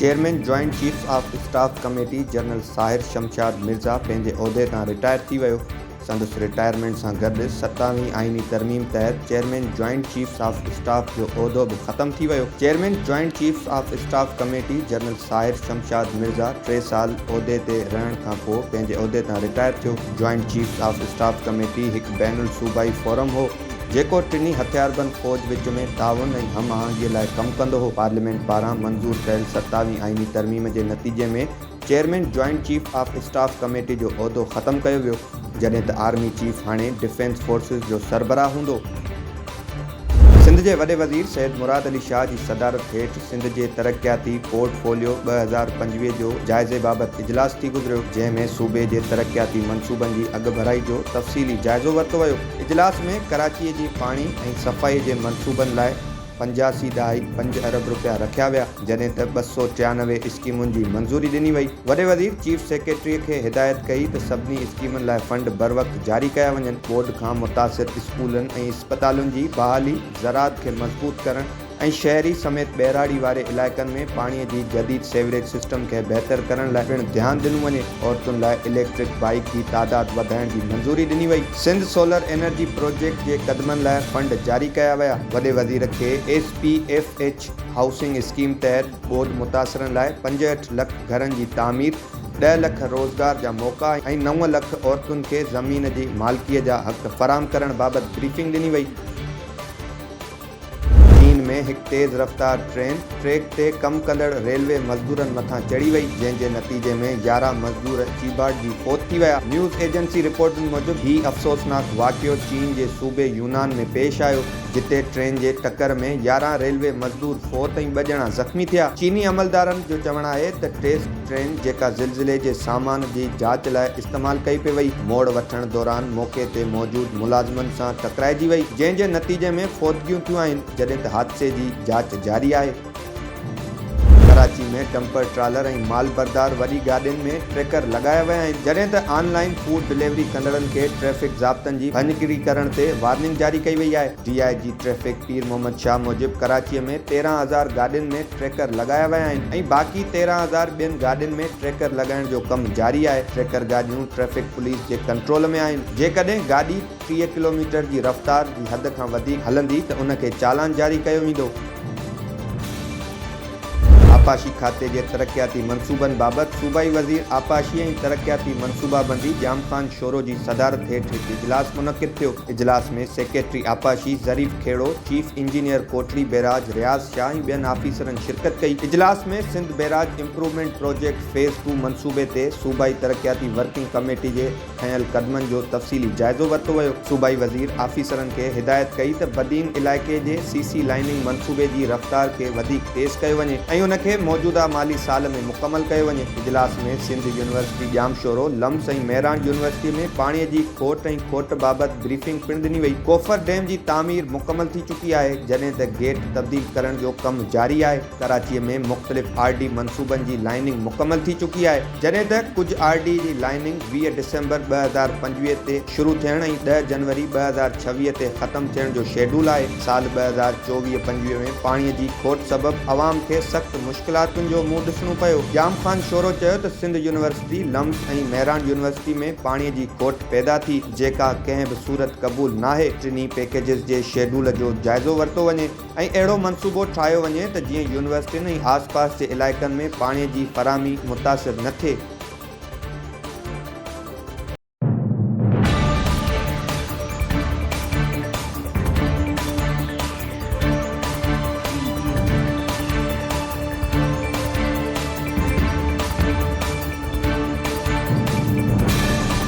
Chairman joint chiefs of staff committee general Sahir Shamshad Mirza پنهنجي عهدي تان retire ٿي ويو. سندس رٽائرمينٽ سان گڏ ستاويهين آئيني ترميم تحت chairman joint chiefs of staff جو عهدو به ختم ٿي ويو. Chairman joint chiefs of staff committee general Sahir Shamshad Mirza ٽي سال عهدي تي رهڻ کانپوء پنهنجي عهدي تان رٽائر ٿيو. Joint chiefs of staff committee هڪ بين الصوبائي فورم هو. جيڪو ٽنهي هٿياربند فوج وچ ۾ تعاون ۽ هم آهنگي لاء ڪم ڪندو هو. پارليامينٽ پاران منظور ڪيل ستاويهين آئيني ترميم جي نتيجي ۾ chairman joint chief of staff committee جو عهدو ختم ڪيو ويو، جڏهن ته آرمي چيف هاڻي ڊفينس فورسز جو سربراهه هوندو. سنڌ جي وڏي وزير سيد مراد علي شاهه جي صدارت هيٺ سنڌ جي ترقياتي پورٽ فوليو 2025 جو جائزي بابت اجلاس ٿي گذريو، جنهن ۾ صوبي جي ترقياتي منصوبن جي اڳڀرائي جو تفصيلي جائزو ورتو ويو. اجلاس ۾ ڪراچي جي پاڻي ۽ صفائي جي منصوبن لاء پنجاسي ڏهائي پنج ارب رپيا رکيا ويا، جڏهن ته 293 اسڪيمن جي منظوري ڏني وئي. وڏي وزير چيف سيڪريٽري کي هدايت ڪئي ته سڀني اسڪيمن لاء فنڊ بروقت جاري ڪيا وڃن، ٻوڏ کان متاثر اسڪولن ۽ اسپتالن جي بحالي، زراعت کي مضبوط ڪرڻ ۽ شهري سميت ٻهراڙي واري علائقن ۾ پاڻي جي جديد سيوريج سسٽم کي بهتر ڪرڻ لاء پڻ ڌيان ڏنو وڃي، عورتن لاء اليڪٽرڪ بائيڪ جي تعداد وڌائڻ جي منظوري ڏني وئي، سنڌ سولر انرجي پروجيڪٽ جي قدمن لاء فنڊ جاري ڪيا ويا، وڏي وزير کي S P F H housing scheme تحت ٻوڏ متاثرن لاء 65 لک گهرن جي تعمير، ڏهه لک روزگار جا موقعا ۽ نو لک عورتن کي زمين جي مالڪي جا حق فراهم ڪرڻ بابت بريفنگ ڏني وئي. چين ۾ هڪ تيز رفتار ٽرين ٽريڪ تي ڪم ڪندڙ ريلوي مزدورن مٿان چڙهي وئي، جنهن جي نتيجي ۾ 11 مزدور چيڀاٽجي فوت ٿي ويا. نيوز ايجنسي رپورٽن موجب هي افسوسناڪ واقعو چين جي صوبي يونان ۾ پيش آيو، جتي ٽرين جي ٽڪر ۾ 11 ريلوي مزدور فوت ۽ ٻه ڄڻا زخمي ٿيا. چيني عملدارن جو چوڻ آهي ته ٽيسٽ ٽرين جيڪا زلزلي جي سامان جي جاچ لاء استعمال ڪئي پئي وئي، موڙ وٺڻ دوران موقعي تي موجود ملازمن سان ٽڪرائجي وئي، جنهن جي نتيجي ۾ فوتگيون ٿيون آهن، جڏهن ته حادثي جي جاچ جاري آهي. ڪراچي ۾ ڊمپر ٽرالر ۽ مال بردار وڏي گاڏين ۾ ٽريڪر لڳايا ويا آهن، جڏهن ته آن لائين فوڊ ڊليوري ڪندڙن کي ٽريفڪ ضابطن جي ڀڃڪڙي ڪرڻ تي وارننگ جاري ڪئي وئي آهي. D I G traffic Pir Muhammad Shah موجب ڪراچي ۾ 13 هزار گاڏين ۾ ٽريڪر لڳايا ويا آهن ۽ باقي 13 هزار ٻين گاڏين ۾ ٽريڪر لڳائڻ جو ڪم جاري آهي، ٽريڪر گاڏيون ٽريفڪ پوليس جي ڪنٽرول ۾ آهن، جيڪڏهن گاڏي 30 ڪلوميٽر جي رفتار جي حد کان وڌيڪ هلندي ته ان کي چالان جاري ڪيو ويندو. آبپاشي کاتي جي ترقياتي منصوبن بابت صوبائي وزير آبپاشي ۽ ترقياتي منصوبابندي ڄام خان شورو جي صدارت هيٺ هڪ اجلاس منعقد ٿيو. اجلاس ۾ سيڪريٽري آبپاشي Zarif Khuhro, chief engineer Kotri barrage Riaz Shah ۽ ٻين آفيسرن شرڪت ڪئي. اجلاس ۾ Sindh barrage improvement project phase two منصوبي تي صوبائي ترقياتي ورڪنگ ڪميٽي جي کنيل قدمن جو تفصيلي جائزو ورتو ويو. صوبائي وزير آفيسرن کي هدايت ڪئي ته بدين علائقي جي سي سي لائننگ منصوبي جي رفتار کي وڌيڪ تيز ڪيو وڃي ۽ ان کي موجوده مالي سال ۾ مڪمل ڪيو وڃي. اجلاس ۾ سنڌ يونيورسٽي ڄامشورو، لمس ۽ مهراڻ يونيورسٽي ۾ پاڻي جي کوٽ ۽ کوٽ بابت بريفنگ پڻ ڏني وئي. ڪوفر ڊيم جي تعمير مڪمل ٿي چڪي آهي، جڏهن ته گيٽ تبديل ڪرڻ جو ڪم جاري آهي. ڪراچي ۾ مختلف آر ڊي منصوبن جي لائننگ مڪمل ٿي چڪي آهي، جڏهن ته ڪجهه آر ڊي جي لائننگ 20 ڊسمبر 2025 تي شروع ٿيڻ ۽ 10 جنوري 2026 تي ختم ٿيڻ جو شيڊول آهي. سال 2024-25 ۾ پاڻي جي کوٽ سبب عوام کي سخت مشڪلاتن جو منهن ڏسڻو پيو. ڄام خان شورو چيو ته سنڌ يونيورسٽي، لمس ۽ مهراڻ يونيورسٽي ۾ پاڻي جي کوٽ پيدا ٿي، جيڪا ڪنهن به صورت قبول ناهي، ٽنهي پيڪيجز جي شيڊول جو جائزو ورتو وڃي. ۽ اهڙو منصوبو ٺاهيو وڃي ته جيئن يونيورسٽين ۽ آس پاس جي علائقن ۾ پاڻي جي فراهمي متاثر نه ٿئي.